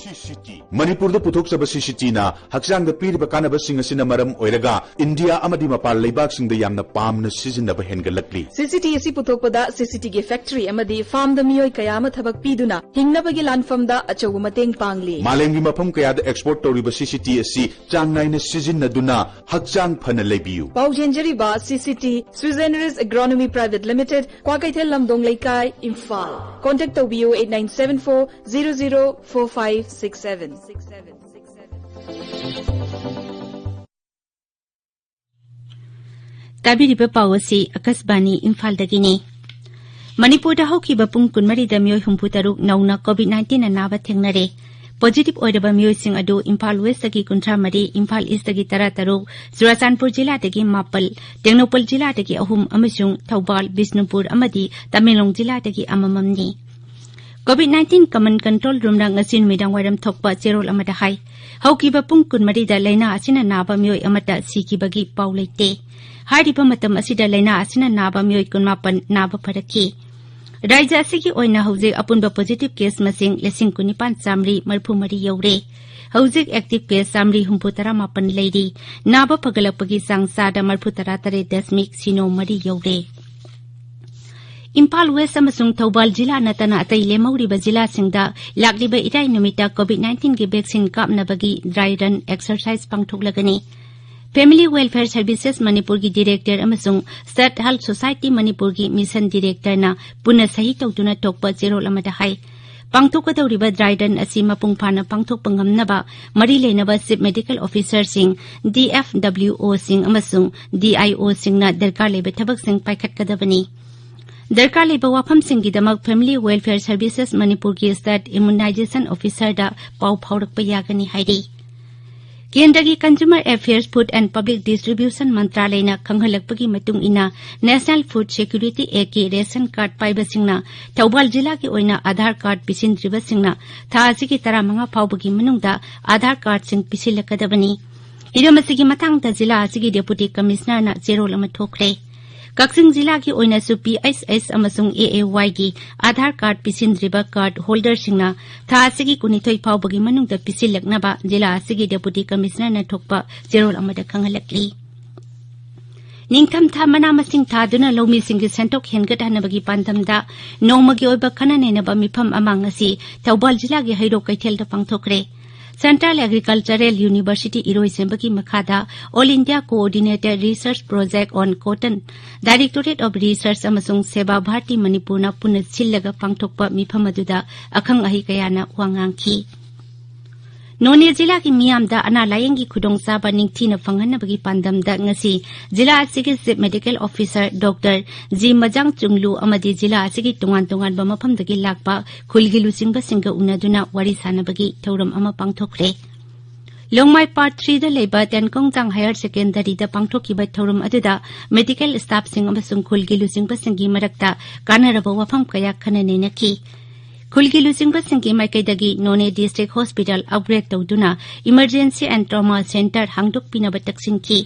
ꯃꯅꯤꯄꯨꯔꯗ ꯄꯨꯊꯣꯛꯆꯕ ꯁꯤ ꯁꯤ ꯇꯤꯅ ꯍꯛꯆꯥꯡꯗ ꯄꯤꯔꯤꯕ ꯀꯥꯟꯅꯕꯁꯤꯡ ꯑꯁꯤꯅ ꯃꯔꯝ ꯑꯣꯏꯔꯒ ꯏꯟꯗꯤꯌꯥ ꯑꯃꯗꯤ ꯃꯄꯥꯟ ꯂꯩꯕꯥꯛꯁꯤꯡꯗ ꯌꯥꯝꯅ ꯄꯥꯝꯅ ꯁꯤꯖꯤꯟꯅꯕ ꯍꯦꯟꯒꯠꯂꯛꯂꯤ꯫ ꯁꯤ ꯁꯤ ꯇꯤ ꯑꯁꯤ ꯄꯨꯊꯣꯛꯄꯗ ꯁꯤ ꯁꯤ ꯇꯤꯒꯤ ꯐꯦꯛꯇꯔꯤ ꯑꯃꯗꯤ ꯐꯥꯔꯝꯗ ꯃꯤꯑꯣꯏ ꯀꯌꯥ ꯑꯃ ꯊꯕꯛ ꯄꯤꯗꯨꯅ ꯍꯤꯡꯅꯕꯒꯤ ꯂꯥꯟꯐꯝꯗ ꯑꯆꯧꯕ ꯃꯇꯦꯡ ꯄꯥꯡꯂꯤ꯫ ꯃꯥꯂꯦꯝꯒꯤ ꯃꯐꯝ ꯀꯌꯥꯗ ꯑꯦꯛꯁꯄꯣꯔꯠ ꯇꯧꯔꯤꯕ ꯁꯤ ꯁꯤ ꯇꯤ ꯑꯁꯤ ꯆꯥꯡ ꯅꯥꯏꯅ ꯁꯤꯖꯤꯟꯅꯗꯨꯅ ꯍꯛꯆꯥꯡ ꯐꯅ ꯂꯩꯕꯤꯌꯨ꯫ ꯄꯥꯎ ꯆꯦꯟꯖꯔꯤꯕ ꯁꯤ C T Swiss Enriz Agronomy Private Limited, Kwakeithel ꯂꯝꯗꯣꯡ ꯂꯩꯀꯥꯏ, ꯏꯝꯐꯥꯜ꯫ Contact ꯇꯧꯕꯤꯌꯨ eight nine seven four zero zero four five six seven꯫ ꯇꯥꯕꯤꯔꯤꯕ ꯄꯥꯎ ꯑꯁꯤ ꯑꯀꯥꯁꯕꯥꯅꯤ ꯏꯝꯐꯥꯜꯗꯒꯤꯅꯤ꯫ ꯃꯅꯤꯄꯨꯔꯗ ꯍꯧꯈꯤꯕ ꯄꯨꯡ ꯀꯨꯟꯃꯔꯤꯗ ꯃꯤꯑꯣꯏ ꯍꯨꯝꯐꯨꯇꯔꯨꯛ ꯅꯧꯅ ꯀꯣꯚꯤꯗ ꯅꯥꯏꯟꯇꯤꯟ ꯑꯅꯥꯕ ꯊꯦꯡꯅꯔꯦ꯫ ꯄꯣꯖꯤꯇꯤꯚ ꯑꯣꯏꯔꯕ ꯃꯤꯑꯣꯏꯁꯤꯡ ꯑꯗꯨ ꯏꯝꯐꯥꯜ ꯋꯦꯁꯇꯒꯤ ꯀꯨꯟꯊ꯭ꯔꯥꯃꯔꯤ, ꯏꯝꯐꯥꯜ ꯏꯁꯇꯒꯤ ꯇꯔꯥꯇꯔꯨꯛ, ꯆꯨꯔꯥꯆꯥꯟꯄꯨꯔ ꯖꯤꯂꯥꯗꯒꯤ ꯃꯥꯄꯜ, ꯇꯦꯡꯅꯧꯄꯜ ꯖꯤꯂꯥꯗꯒꯤ ꯑꯍꯨꯝ ꯑꯃꯁꯨꯡ ꯊꯧꯕꯥꯜ, ꯕꯤꯁꯅꯨꯄꯨꯔ ꯑꯃꯗꯤ ꯇꯃꯦꯡꯂꯣꯡ ꯖꯤꯂꯥꯗꯒꯤ ꯑꯃꯃꯝꯅꯤ꯫ ꯀꯣꯚꯤꯗ ꯅꯥꯏꯟꯇꯤꯟ ꯀꯃꯟ ꯀꯟꯇ꯭ꯔꯣꯜ ꯔꯨꯝꯅ ꯉꯁꯤ ꯅꯨꯃꯤꯗꯥꯡ ꯋꯥꯏꯔꯝ ꯊꯣꯛꯄ ꯆꯦꯔꯣꯜ ꯑꯃꯗ ꯍꯥꯏ, ꯍꯧꯈꯤꯕ ꯄꯨꯡ ꯀꯨꯟꯃꯔꯤꯗ ꯂꯥꯏꯅꯥ ꯑꯁꯤꯅ ꯅꯥꯕ ꯃꯤꯑꯣꯏ ꯑꯃꯠꯇ ꯁꯤꯈꯤꯕꯒꯤ ꯄꯥꯎ ꯂꯩꯇꯦ꯫ ꯍꯥꯏꯔꯤꯕ ꯃꯇꯝ ꯑꯁꯤꯗ ꯂꯥꯏꯅꯥ ꯑꯁꯤꯅ ꯅꯥꯕ ꯃꯤꯑꯣꯏ ꯀꯨꯟꯃꯥꯄꯟ ꯅꯥꯕ ꯐꯔꯛꯈꯤ꯫ ꯔꯥꯖ꯭ꯌ ꯑꯁꯤꯒꯤ ꯑꯣꯏꯅ ꯍꯧꯖꯤꯛ ꯑꯄꯨꯟꯕ ꯄꯣꯖꯤꯇꯤꯚ ꯀꯦꯁ ꯃꯁꯤꯡ ꯂꯤꯁꯤꯡ ꯀꯨꯟꯅꯤꯄꯥꯟ ꯆꯥꯃꯔꯤ ꯃꯔꯤꯐꯨ ꯃꯔꯤ ꯌꯧꯔꯦ꯫ ꯍꯧꯖꯤꯛ ꯑꯦꯛꯇꯤꯚ ꯀꯦꯁ ꯆꯥꯃꯔꯤ ꯍꯨꯝꯐꯨ ꯇꯔꯥ ꯃꯥꯄꯟ ꯂꯩꯔꯤ꯫ ꯅꯥꯕ ꯐꯒꯠꯂꯛꯄꯒꯤ ꯆꯥꯡ ꯆꯥꯗ ꯃꯔꯤꯐꯨ ꯇꯔꯥ ꯇꯔꯦꯠ ꯗꯁꯃꯤꯛ ꯁꯤꯅꯣ ꯃꯔꯤ ꯌꯧꯔꯦ꯫ ꯏꯝꯐꯥꯜ ꯋꯦꯁ ꯑꯃꯁꯨꯡ ꯊꯧꯕꯥꯜ ꯖꯤꯂꯥ ꯅꯠꯇꯅ ꯑꯇꯩ ꯂꯦꯝꯍꯧꯔꯤꯕ ꯖꯤꯂꯥꯁꯤꯡꯗ ꯂꯥꯛꯂꯤꯕ ꯏꯔꯥꯏ ꯅꯨꯃꯤꯠꯇ ꯀꯣꯚꯤꯗ ꯅꯥꯏꯟꯇꯤꯟꯒꯤ ꯚꯦꯛꯁꯤꯟ ꯀꯥꯞꯅꯕꯒꯤ ꯗ꯭ꯔꯥꯏ ꯔꯟ ꯑꯦꯛꯁꯔꯁꯥꯏꯖ ꯄꯥꯡꯊꯣꯛꯂꯒꯅꯤ꯫ ꯐꯦꯃꯤꯂꯤ ꯋꯦꯜꯐꯤꯌꯔ ꯁꯔꯚꯤꯁꯦꯁ ꯃꯅꯤꯄꯨꯔꯒꯤ ꯗꯤꯔꯦꯛꯇꯔ ꯑꯃꯁꯨꯡ ꯁꯠ ꯍꯦꯜꯊ ꯁꯣꯁꯥꯏꯇꯤ ꯃꯅꯤꯄꯨꯔꯒꯤ ꯃꯤꯁꯟ ꯗꯤꯔꯦꯛꯇꯔꯅ ꯄꯨꯟꯅ ꯁꯍꯤ ꯇꯧꯗꯨꯅ ꯊꯣꯛꯄ ꯆꯦꯔꯣꯜ ꯑꯃꯗ ꯍꯥꯏ, ꯄꯥꯡꯊꯣꯛꯀꯗꯧꯔꯤꯕ ꯗ꯭ꯔꯥꯏ ꯔꯟ ꯑꯁꯤ ꯃꯄꯨꯡ ꯐꯥꯅ ꯄꯥꯡꯊꯣꯛꯄ ꯉꯝꯅꯕ ꯃꯔꯤ ꯂꯩꯅꯕ ꯆꯤꯐ ꯃꯦꯗꯤꯀꯦꯜ ꯑꯣꯐꯤꯁꯔꯁꯤꯡ, ꯗꯤ ꯑꯦꯐ ꯗꯕ꯭ꯂꯤꯎ ꯑꯣꯁꯤꯡ ꯑꯃꯁꯨꯡ ꯗꯤ ꯑꯥꯏ ꯑꯣꯁꯤꯡꯅ ꯗꯔꯀꯥꯔ ꯂꯩꯕ ꯊꯕꯛꯁꯤꯡ ꯄꯥꯏꯈꯠꯀꯗꯕꯅꯤ꯫ ꯗꯔꯀꯥꯔ ꯂꯩꯕ ꯋꯥꯐꯝꯁꯤꯡꯒꯤꯗꯃꯛ Family Welfare Services ꯃꯅꯤꯄꯨꯔꯒꯤ State Immunization Officerꯗ ꯄꯥꯎ ꯐꯥꯎꯔꯛꯄ ꯌꯥꯒꯅꯤ ꯍꯥꯏꯔꯤ꯫ ꯀꯦꯟꯗ꯭ꯔꯒꯤ Consumer Affairs, Food and Public Distribution ꯃꯟꯇ꯭ꯔꯥꯂꯌꯅ ꯈꯪꯍꯜꯂꯛꯄꯒꯤ ꯃꯇꯨꯡ ꯏꯟꯅ, National Food Security Actꯀꯤ ration card ꯄꯥꯏꯕꯁꯤꯡꯅ Thoubal ꯖꯤꯂꯥꯒꯤ ꯑꯣꯏꯅ ꯑꯥꯙꯥꯔ ꯀꯥꯔꯗ ꯄꯤꯁꯤꯟꯗ꯭ꯔꯤꯕꯁꯤꯡꯅ ꯊꯥ ꯑꯁꯤꯒꯤ ꯇꯔꯥꯃꯉꯥ ꯐꯥꯎꯕꯒꯤ ꯃꯅꯨꯡꯗ ꯑꯥꯙꯥꯔ ꯀꯥꯔꯗꯁꯤꯡ ꯄꯤꯁꯤꯜꯂꯛꯀꯗꯕꯅꯤ꯫ ꯍꯤꯔꯝ ꯑꯁꯤꯒꯤ ꯃꯇꯥꯡꯗ ꯖꯤꯂꯥ ꯑꯁꯤꯒꯤ Deputy Commissionerꯅ ꯆꯦꯔꯣꯜ ꯑꯃ ꯊꯣꯛꯈ꯭ꯔꯦ꯫ ꯀꯛꯆꯤꯡ ꯖꯤꯂꯥꯒꯤ ꯑꯣꯏꯅꯁꯨ P S S ꯑꯃꯁꯨꯡ A A Yꯒꯤ ꯑꯥꯙꯥꯔ ꯀꯥꯔꯗ ꯄꯤꯁꯤꯟꯗ꯭ꯔꯤꯕ ꯀꯥꯔꯗ ꯍꯣꯜꯗꯔꯁꯤꯡꯅ ꯊꯥ ꯑꯁꯤꯒꯤ ꯀꯨꯟꯅꯤꯊꯣꯏ ꯐꯥꯎꯕꯒꯤ ꯃꯅꯨꯡꯗ ꯄꯤꯁꯤꯜꯂꯛꯅꯕ ꯖꯤꯂꯥ ꯑꯁꯤꯒꯤ Deputy Commissionerꯅ ꯊꯣꯛꯄ ꯆꯦꯔꯣꯜ ꯑꯃꯗ ꯈꯪꯍꯜꯂꯛꯂꯤ꯫ ꯅꯤꯡꯊꯝꯊꯥ ꯃꯅꯥ ꯃꯁꯤꯡ ꯊꯥꯗꯨꯅ ꯂꯧꯃꯤꯁꯤꯡꯒꯤ ꯁꯦꯟꯊꯣꯛ ꯍꯦꯟꯒꯠꯍꯟꯅꯕꯒꯤ ꯄꯥꯟꯗꯝꯗ ꯅꯣꯡꯃꯒꯤ ꯑꯣꯏꯕ ꯈꯟꯅ ꯅꯩꯅꯕ ꯃꯤꯐꯝ ꯑꯃ ꯉꯁꯤ ꯊꯧꯕꯥꯜ ꯖꯤꯂꯥꯒꯤ ꯍꯩꯔꯣꯛ ꯀꯩꯊꯦꯜꯗ ꯄꯥꯡꯊꯣꯛꯈ꯭ꯔꯦ꯫ Central Agricultural University ꯏꯔꯣꯏꯁꯦꯝꯕꯒꯤ ꯃꯈꯥꯗ All India Coordinated Research Project on Cotton, Directorate of Research ꯑꯃꯁꯨꯡ ꯁꯦꯕꯥ ꯚꯥꯔꯇꯤ ꯃꯅꯤꯄꯨꯔꯅ ꯄꯨꯟꯅ ꯁꯤꯜꯂꯒ ꯄꯥꯡꯊꯣꯛꯄ ꯃꯤꯐꯝ ꯑꯗꯨꯗ ꯑꯈꯪ ꯑꯍꯩ ꯀꯌꯥꯅ ꯋꯥ ꯉꯥꯡꯈꯤ꯫ ꯅꯣꯅꯦ ꯖꯤꯂꯥꯒꯤ ꯃꯤꯌꯥꯝꯗ ꯑꯅꯥ ꯂꯥꯌꯦꯡꯒꯤ ꯈꯨꯗꯣꯡꯆꯥꯕ ꯅꯤꯡꯊꯤꯅ ꯐꯪꯍꯟꯅꯕꯒꯤ ꯄꯥꯟꯗꯝꯗ ꯉꯁꯤ ꯖꯤꯂꯥ ꯑꯁꯤꯒꯤ Chief Medical Officer Doctor G ꯃꯖꯥꯡ ꯆꯨꯡꯂꯨ ꯑꯃꯗꯤ ꯖꯤꯂꯥ ꯑꯁꯤꯒꯤ ꯇꯣꯉꯥꯟ ꯇꯣꯉꯥꯟꯕ ꯃꯐꯝꯗꯒꯤ ꯂꯥꯛꯄ ꯈꯨꯜꯒꯤ ꯂꯨꯆꯤꯡꯕꯁꯤꯡꯒ ꯎꯅꯗꯨꯅ ꯋꯥꯔꯤ ꯁꯥꯟꯅꯕꯒꯤ ꯊꯧꯔꯝ ꯑꯃ ꯄꯥꯡꯊꯣꯛꯈ꯭ꯔꯦ꯫ ꯂꯣꯡꯃꯥꯏ Part Threeꯗ ꯂꯩꯕ ꯇꯦꯟꯀꯣꯡꯖꯥꯡ Higher Secondaryꯗ ꯄꯥꯡꯊꯣꯛꯈꯤꯕ ꯊꯧꯔꯝ ꯑꯗꯨꯗ medical staffꯁꯤꯡ ꯑꯃꯁꯨꯡ ꯈꯨꯜꯒꯤ ꯂꯨꯆꯤꯡꯕꯁꯤꯡꯒꯤ ꯃꯔꯛꯇ ꯀꯥꯟꯅꯔꯕ ꯋꯥꯐꯝ ꯀꯌꯥ ꯈꯟꯅ ꯅꯩꯅꯈꯤ꯫ ꯈꯨꯜꯒꯤ ꯂꯨꯆꯤꯡꯕꯁꯤꯡꯒꯤ ꯃꯥꯏꯀꯩꯗꯒꯤ ꯅꯣꯅꯦ District Hospital upgrade ꯇꯧꯗꯨꯅ Emergency and Trauma Centre ꯍꯥꯡꯗꯣꯛꯄꯤꯅꯕ ꯇꯛꯁꯤꯟꯈꯤ꯫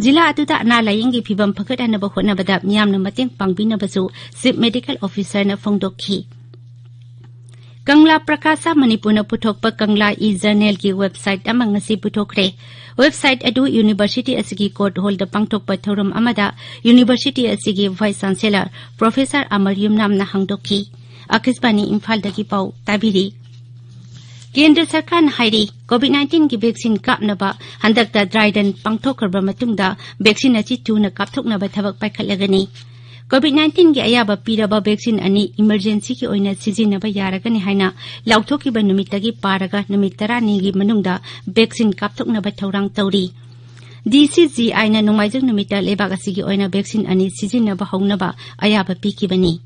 ꯖꯤꯂꯥ ꯑꯗꯨꯗ ꯑꯅꯥ ꯂꯥꯌꯦꯡꯒꯤ ꯐꯤꯚꯝ ꯐꯒꯠꯍꯟꯅꯕ ꯍꯣꯠꯅꯕꯗ ꯃꯤꯌꯥꯝꯅ ꯃꯇꯦꯡ ꯄꯥꯡꯕꯤꯅꯕꯁꯨ Chief Medical Officerꯅ ꯐꯣꯡꯗꯣꯛꯈꯤ꯫ ꯀꯪꯂꯥ ꯄ꯭ꯔꯀꯥꯁꯥ ꯃꯅꯤꯄꯨꯔꯅ ꯄꯨꯊꯣꯛꯄ ꯀꯪꯂꯥ e-journalꯒꯤ website ꯑꯃ ꯉꯁꯤ ꯄꯨꯊꯣꯛꯈ꯭ꯔꯦ꯫ Website ꯑꯗꯨ university ꯑꯁꯤꯒꯤ court hallꯗ ꯄꯥꯡꯊꯣꯛꯄ ꯊꯧꯔꯝ ꯑꯃꯗ university ꯑꯁꯤꯒꯤ Vice Chancellor Professor ꯑꯃꯔ ꯌꯨꯝꯅꯥꯝꯅ ꯍꯥꯡꯗꯣꯛꯈꯤ꯫ ꯑꯀꯥꯁꯕꯥꯅꯤ ꯏꯝꯐꯥꯜꯗꯒꯤ ꯄꯥꯎ ꯇꯥꯕꯤꯔꯤ꯫ ꯀꯦꯟꯗ꯭ꯔ ꯁꯔꯀꯥꯔꯅ ꯍꯥꯏꯔꯤ, COVID nineteenꯒꯤ vaccine ꯀꯥꯞꯅꯕ ꯍꯟꯗꯛꯇ dry run ꯄꯥꯡꯊꯣꯛꯈ꯭ꯔꯕ ꯃꯇꯨꯡꯗ vaccine ꯑꯁꯤ ꯊꯨꯅ ꯀꯥꯞꯊꯣꯛꯅꯕ ꯊꯕꯛ ꯄꯥꯏꯈꯠꯂꯒꯅꯤ꯫ COVID nineteenꯒꯤ ꯑꯌꯥꯕ ꯄꯤꯔꯕ vaccine ꯑꯅꯤ emergencyꯒꯤ ꯑꯣꯏꯅ ꯁꯤꯖꯤꯟꯅꯕ ꯌꯥꯔꯒꯅꯤ ꯍꯥꯏꯅ ꯂꯥꯎꯊꯣꯛꯈꯤꯕ ꯅꯨꯃꯤꯠꯇꯒꯤ ꯄꯥꯔꯒ ꯅꯨꯃꯤꯠ ꯇꯔꯥꯅꯤꯒꯤ ꯃꯅꯨꯡꯗ vaccine ꯀꯥꯞꯊꯣꯛꯅꯕ ꯊꯧꯔꯥꯡ ꯇꯧꯔꯤ꯫ ꯗꯤ ꯁꯤ ꯖꯤ ꯑꯥꯏꯅ ꯅꯣꯡꯃꯥꯏꯖꯤꯡ ꯅꯨꯃꯤꯠꯇ ꯂꯩꯕꯥꯛ ꯑꯁꯤꯒꯤ ꯑꯣꯏꯅ vaccine ꯑꯅꯤ ꯁꯤꯖꯤꯟꯅꯕ ꯍꯧꯅꯕ ꯑꯌꯥꯕ ꯄꯤꯈꯤꯕꯅꯤ꯫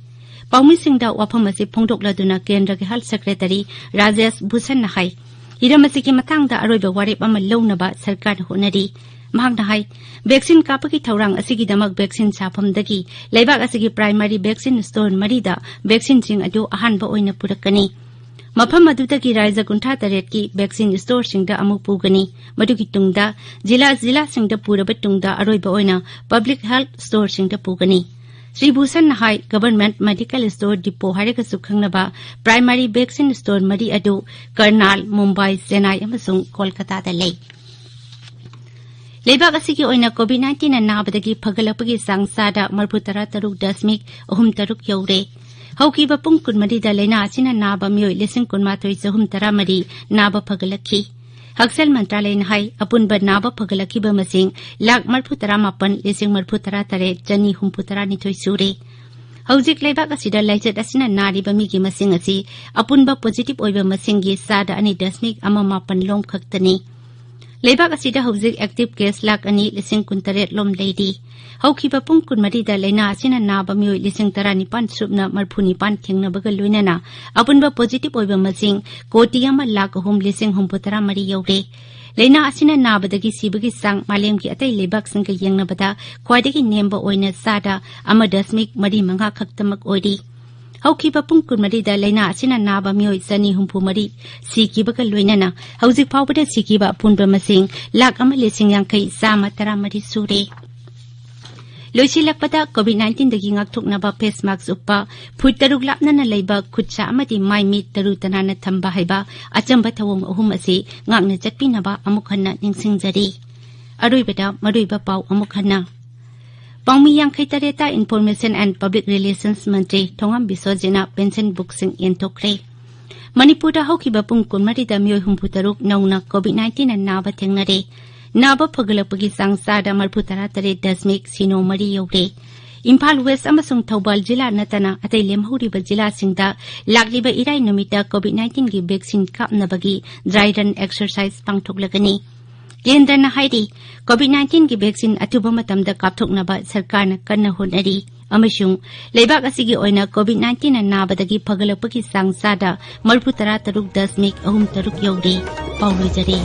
ꯄꯥꯎꯃꯤꯁꯤꯡꯗ ꯋꯥꯐꯝ ꯑꯁꯤ ꯐꯣꯡꯗꯣꯛꯂꯗꯨꯅ ꯀꯦꯟꯗ꯭ꯔꯒꯤ health secretary ꯔꯥꯖꯦꯁ ꯚꯨꯁꯟꯅ ꯍꯥꯏ, ꯍꯤꯔꯝ ꯑꯁꯤꯒꯤ ꯃꯇꯥꯡꯗ ꯑꯔꯣꯏꯕ ꯋꯥꯔꯦꯞ ꯑꯃ ꯂꯧꯅꯕ ꯁꯔꯀꯥꯔꯅ ꯍꯣꯠꯅꯔꯤ꯫ ꯃꯍꯥꯛꯅ ꯍꯥꯏ, vaccine ꯀꯥꯞꯄꯒꯤ ꯊꯧꯔꯥꯡ ꯑꯁꯤꯒꯤꯗꯃꯛ vaccine ꯁꯥꯐꯝꯗꯒꯤ ꯂꯩꯕꯥꯛ ꯑꯁꯤꯒꯤ primary vaccine store ꯃꯔꯤꯗ vaccineꯁꯤꯡ ꯑꯗꯨ ꯑꯍꯥꯟꯕ ꯑꯣꯏꯅ ꯄꯨꯔꯛꯀꯅꯤ꯫ ꯃꯐꯝ ꯑꯗꯨꯗꯒꯤ ꯔꯥꯏꯖ ꯀꯨꯟꯊ꯭ꯔꯥ ꯇꯔꯦꯠꯀꯤ vaccine storeꯁꯤꯡꯗ ꯑꯃꯨꯛ ꯄꯨꯒꯅꯤ꯫ ꯃꯗꯨꯒꯤ ꯇꯨꯡꯗ ꯖꯤꯂꯥ ꯖꯤꯂꯥꯁꯤꯡꯗ ꯄꯨꯔꯕ ꯇꯨꯡꯗ ꯑꯔꯣꯏꯕ ꯑꯣꯏꯅ public health storeꯁꯤꯡꯗ ꯄꯨꯒꯅꯤ꯫ ꯁ꯭ꯔꯤ ꯚꯨꯁꯟꯅ ꯍꯥꯏ, government medical store depot ꯍꯥꯏꯔꯒꯁꯨ ꯈꯪꯅꯕ primary vaccine store ꯃꯔꯤ ꯑꯗꯨ ꯀꯔꯅꯥꯜ, ꯃꯨꯝꯕꯥꯏ, ꯆꯦꯟꯅꯥꯏ ꯑꯃꯁꯨꯡ ꯀꯣꯜꯀꯇꯥꯗ ꯂꯩ꯫ ꯂꯩꯕꯥꯛ ꯑꯁꯤꯒꯤ ꯑꯣꯏꯅ COVID nineteen ꯅꯥꯕꯗꯒꯤ ꯐꯒꯠꯂꯛꯄꯒꯤ ꯆꯥꯡ ꯆꯥꯗ ꯃꯔꯤꯐꯨ ꯇꯔꯥ ꯇꯔꯨꯛ ꯗꯁꯃꯤꯛ ꯑꯍꯨꯝ ꯇꯔꯨꯛ ꯌꯧꯔꯦ꯫ ꯍꯧꯈꯤꯕ ꯄꯨꯡ ꯀꯨꯟꯃꯔꯤꯗ ꯂꯩꯅꯥ ꯑꯁꯤꯅ ꯅꯥꯕ ꯃꯤꯑꯣꯏ ꯂꯤꯁꯤꯡ ꯀꯨꯟꯃꯥꯊꯣꯏ ꯆꯍꯨꯝ ꯇꯔꯥꯃꯔꯤ ꯅꯥꯕ ꯐꯒꯠꯂꯛꯈꯤ꯫ ꯍꯛꯁꯦꯜ ꯃꯟꯇ꯭ꯔꯥꯂꯌꯅ ꯍꯥꯏ, ꯑꯄꯨꯟꯕ ꯅꯥꯕ ꯐꯒꯠꯂꯛꯈꯤꯕ ꯃꯁꯤꯡ ꯂꯥꯈ ꯃꯔꯤꯐꯨ ꯇꯔꯥ ꯃꯥꯄꯟ ꯂꯤꯁꯤꯡ ꯃꯔꯤꯐꯨ ꯇꯔꯥ ꯇꯔꯦꯠ ꯆꯅꯤ ꯍꯨꯝꯐꯨ ꯇꯔꯥ ꯅꯤꯊꯣꯏ ꯁꯨꯔꯦ꯫ ꯍꯧꯖꯤꯛ ꯂꯩꯕꯥꯛ ꯑꯁꯤꯗ ꯂꯥꯏꯆꯠ ꯑꯁꯤꯅ ꯅꯥꯔꯤꯕ ꯃꯤꯒꯤ ꯃꯁꯤꯡ ꯑꯁꯤ ꯑꯄꯨꯟꯕ positive ꯑꯣꯏꯕ ꯃꯁꯤꯡꯒꯤ ꯆꯥꯗ ꯑꯅꯤ ꯗꯁꯃꯤꯛ ꯑꯃ ꯃꯥꯄꯟ ꯂꯣꯝ ꯈꯛꯇꯅꯤ꯫ ꯂꯩꯕꯥꯛ ꯑꯁꯤꯗ ꯍꯧꯖꯤꯛ active case ꯂꯥꯈ ꯑꯅꯤ ꯂꯤꯁꯤꯡ ꯀꯨꯟꯇꯔꯦꯠ ꯂꯣꯝ ꯂꯩꯔꯤ꯫ ꯍꯧꯈꯤꯕ ꯄꯨꯡ ꯀꯨꯟꯃꯔꯤꯗ ꯂꯩꯅꯥ ꯑꯁꯤꯅ ꯅꯥꯕ ꯃꯤꯑꯣꯏ ꯂꯤꯁꯤꯡ ꯇꯔꯥꯅꯤꯄꯥꯟ ꯁꯨꯞꯅ ꯃꯔꯤꯐꯨ ꯅꯤꯄꯥꯟ ꯊꯦꯡꯅꯕꯒ ꯂꯣꯏꯅꯅ ꯑꯄꯨꯟꯕ positive ꯑꯣꯏꯕ ꯃꯁꯤꯡ ꯀꯣꯇꯤ ꯑꯃ ꯂꯥꯈ ꯑꯍꯨꯝ ꯂꯤꯁꯤꯡ ꯍꯨꯝꯐꯨ ꯇꯔꯥ ꯃꯔꯤ ꯌꯧꯔꯦ꯫ ꯂꯩꯅꯥ ꯑꯁꯤꯅ ꯅꯥꯕꯗꯒꯤ ꯁꯤꯕꯒꯤ ꯆꯥꯡ ꯃꯥꯂꯦꯝꯒꯤ ꯑꯇꯩ ꯂꯩꯕꯥꯛꯁꯤꯡꯒ ꯌꯦꯡꯅꯕꯗ ꯈ꯭ꯋꯥꯏꯗꯒꯤ ꯅꯦꯝꯕ ꯑꯣꯏꯅ ꯆꯥꯗ ꯑꯃ ꯗꯁꯃꯤꯛ ꯃꯔꯤ ꯃꯉꯥ ꯈꯛꯇꯃꯛ ꯑꯣꯏꯔꯤ꯫ ꯍꯧꯈꯤꯕ ꯄꯨꯡ ꯀꯨꯟꯃꯔꯤꯗ ꯂꯩꯅꯥ ꯑꯁꯤꯅ ꯅꯥꯕ ꯃꯤꯑꯣꯏ ꯆꯅꯤ ꯍꯨꯝꯐꯨ ꯃꯔꯤ ꯁꯤꯈꯤꯕꯒ ꯂꯣꯏꯅꯅ ꯍꯧꯖꯤꯛ ꯐꯥꯎꯕꯗ ꯁꯤꯈꯤꯕ ꯑꯄꯨꯟꯕ ꯃꯁꯤꯡ ꯂꯥꯈ ꯑꯃ ꯂꯤꯁꯤꯡ ꯌꯥꯡꯈꯩ ꯆꯥꯝꯃ ꯇꯔꯥꯃꯔꯤ ꯁꯨꯔꯦ꯫ ꯂꯣꯏꯁꯤꯜꯂꯛꯄꯗ, COVID nineteenꯗꯒꯤ ꯉꯥꯛꯊꯣꯛꯅꯕ face mask ꯎꯞꯄ, ꯐꯨꯠ ꯇꯔꯨꯛ ꯂꯥꯞꯅꯅ ꯂꯩꯕ, ꯈꯨꯠꯁꯥ ꯑꯃꯗꯤ ꯃꯥꯏ ꯃꯤꯠ ꯇꯔꯨ ꯇꯅꯥꯟꯅ ꯊꯝꯕ ꯍꯥꯏꯕ ꯑꯆꯝꯕ ꯊꯧꯑꯣꯡ ꯑꯍꯨꯝ ꯑꯁꯤ ꯉꯥꯛꯅ ꯆꯠꯄꯤꯅꯕ ꯑꯃꯨꯛ ꯍꯟꯅ ꯅꯤꯡꯁꯤꯡꯖꯔꯤ꯫ ꯑꯔꯣꯏꯕꯗ ꯃꯔꯨꯑꯣꯏꯕ ꯄꯥꯎ ꯑꯃꯨꯛ ꯍꯟꯅ꯫ ꯄꯥꯎꯃꯤ ꯌꯥꯡꯈꯩ ꯇꯔꯦꯠꯇ Information and Public Relations Mantri ꯊꯣꯉꯝ ꯕꯤꯁ꯭ꯋꯖꯤꯠꯅ pension bookꯁꯤꯡ ꯌꯦꯟꯊꯣꯛꯈ꯭ꯔꯦ꯫ ꯃꯅꯤꯄꯨꯔꯗ ꯍꯧꯈꯤꯕ ꯄꯨꯡ ꯀꯨꯟꯃꯔꯤꯗ ꯃꯤꯑꯣꯏ ꯍꯨꯝꯐꯨ ꯇꯔꯨꯛ ꯅꯧꯅ COVID nineteenꯅ ꯅꯥꯕ ꯊꯦꯡꯅꯔꯦ꯫ ꯅꯥꯕ ꯐꯒꯠꯂꯛꯄꯒꯤ ꯆꯥꯡ ꯆꯥꯗ ꯃꯔꯤꯐꯨ ꯇꯔꯥ ꯇꯔꯦꯠ ꯗꯁꯃꯤꯛ ꯁꯤꯅꯣ ꯃꯔꯤ ꯌꯧꯔꯦ꯫ ꯏꯝꯐꯥꯜ West ꯑꯃꯁꯨꯡ ꯊꯧꯕꯥꯜ ꯖꯤꯂꯥ ꯅꯠꯇꯅ ꯑꯇꯩ ꯂꯦꯝꯍꯧꯔꯤꯕ ꯖꯤꯂꯥꯁꯤꯡꯗ ꯂꯥꯛꯂꯤꯕ ꯏꯔꯥꯏ ꯅꯨꯃꯤꯠꯇ COVID nineteenꯒꯤ vaccine ꯀꯥꯞꯅꯕꯒꯤ dry run exercise ꯄꯥꯡꯊꯣꯛꯂꯒꯅꯤ꯫ ꯀꯦꯟꯗ꯭ꯔꯅ ꯍꯥꯏꯔꯤ, ꯀꯣꯚꯤꯗ ꯅꯥꯏꯟꯇꯤꯟꯒꯤ ꯚꯦꯛꯁꯤꯟ ꯑꯊꯨꯕ ꯃꯇꯝꯗ ꯀꯥꯞꯊꯣꯛꯅꯕ ꯁꯔꯀꯥꯔꯅ ꯀꯟꯅ ꯍꯣꯠꯅꯔꯤ ꯑꯃꯁꯨꯡ ꯂꯩꯕꯥꯛ ꯑꯁꯤꯒꯤ ꯑꯣꯏꯅ ꯀꯣꯚꯤꯗ ꯅꯥꯏꯟꯇꯤꯟꯅ ꯅꯥꯕꯗꯒꯤ ꯐꯒꯠꯂꯛꯄꯒꯤ ꯆꯥꯡ ꯆꯥꯗ ꯃꯔꯤꯐꯨ ꯇꯔꯥ ꯇꯔꯨꯛ ꯗꯁꯃꯤꯛ ꯑꯍꯨꯝ ꯇꯔꯨꯛ ꯌꯧꯔꯦ꯫ ꯄꯥꯎ ꯂꯣꯏꯖꯔꯦ꯫